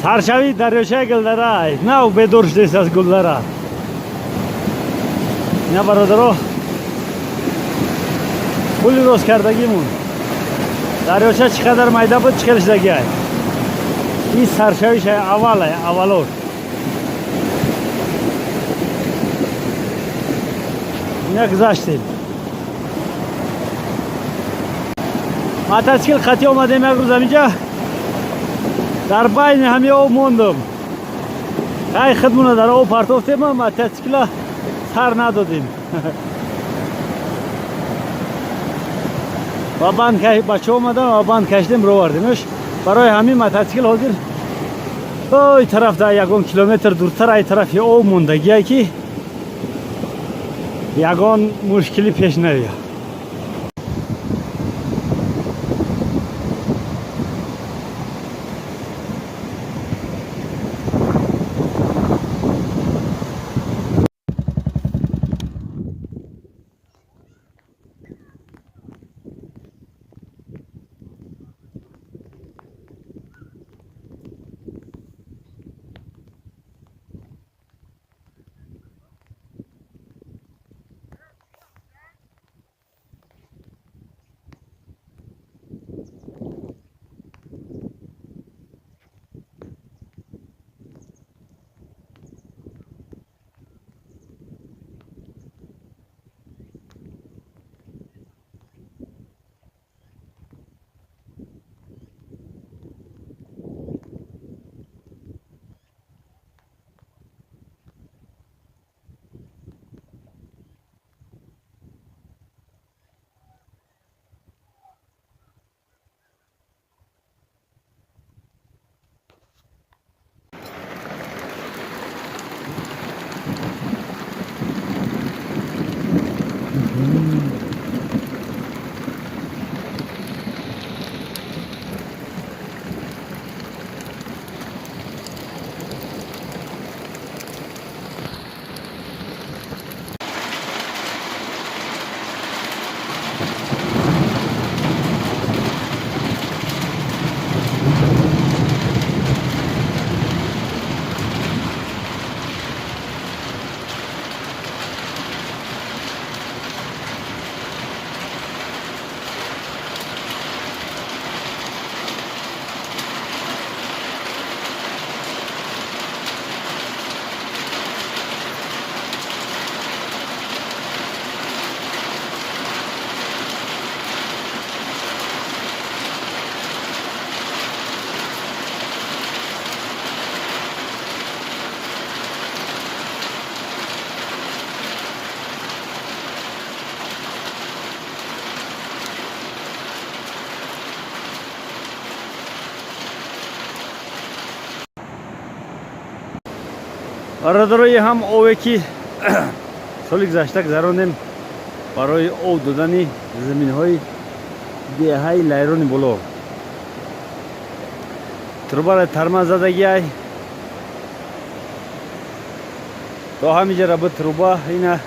Саршавии дарёчаи Гулдара, нав бедор шудест аз Гулдара. Ина, бародаро, пули рост кардагимун. Дарёча чӣ қадар майда буд, чӣ хел шудагиай. Ин саршавишай, аввалай, аввалош. Ина гузаштем. Мотоцикл қатӣ омадем як рӯз ҳаминҷа. Дар байни ҳами об мондум. Хай, худмуна дар об партофтем, мотоцикла сар надодем. Ва банд бача омадан ва банд кашидем, ровардемш. Барои ҳамин мотоцикл ҳозир ой тараф да ягон километр дуртар ай тарафи об мондагие, ки ягон мушкилӣ пеш наояд. Бародарои, ҳам ове, ки соли гузашта гузаронем барои об додани заминҳои деҳаи Лайрони Боло, трубара тарма задагиай то ҳамиҷара буд труба. Ина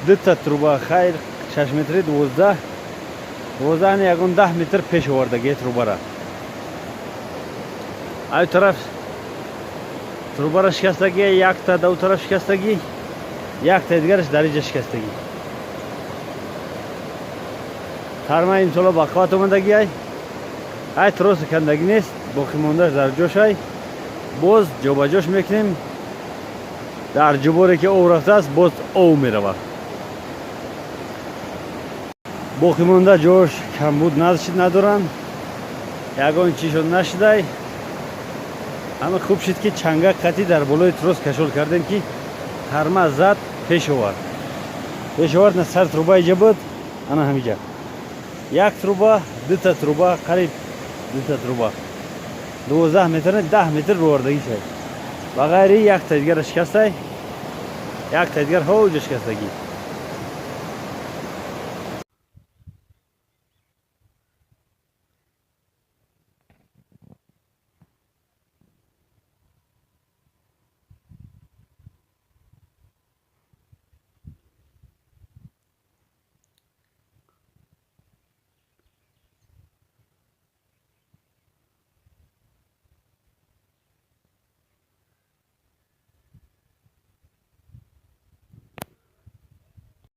дута труба, хайр, 6 метри, 12, 12, ягон 10 метр пеш овардагия трубара. Ай тараф трубара шикастагӣ, якта да у тараф шикастагӣ, якта дигараш дар иҷа шикастагӣ. Тарма имсола ба қувват омадагиай. Ай троси кандагӣ нест, боқимондааш дар ҷошай. Боз ҷобаҷош мекунем. Дар ҷуборе ки об рафтааст, боз об меравад. Боқимонда ҷош камбуд надоранд, ягон чишон нашудай. Ҳама хуб шуд, ки чангак қатӣ дар болои трос кашол кардем, ки тарма зад, пеш овард, пеш овард. На сар труба иҷа буд, ана ҳамиҷа як труба, дута труба, қариб дута труба, 12 метр, 10 метр бовардагӣ шуд. Ба ғайри якта дигара шикастай, якта дигар ҳоҷа шикастагӣ.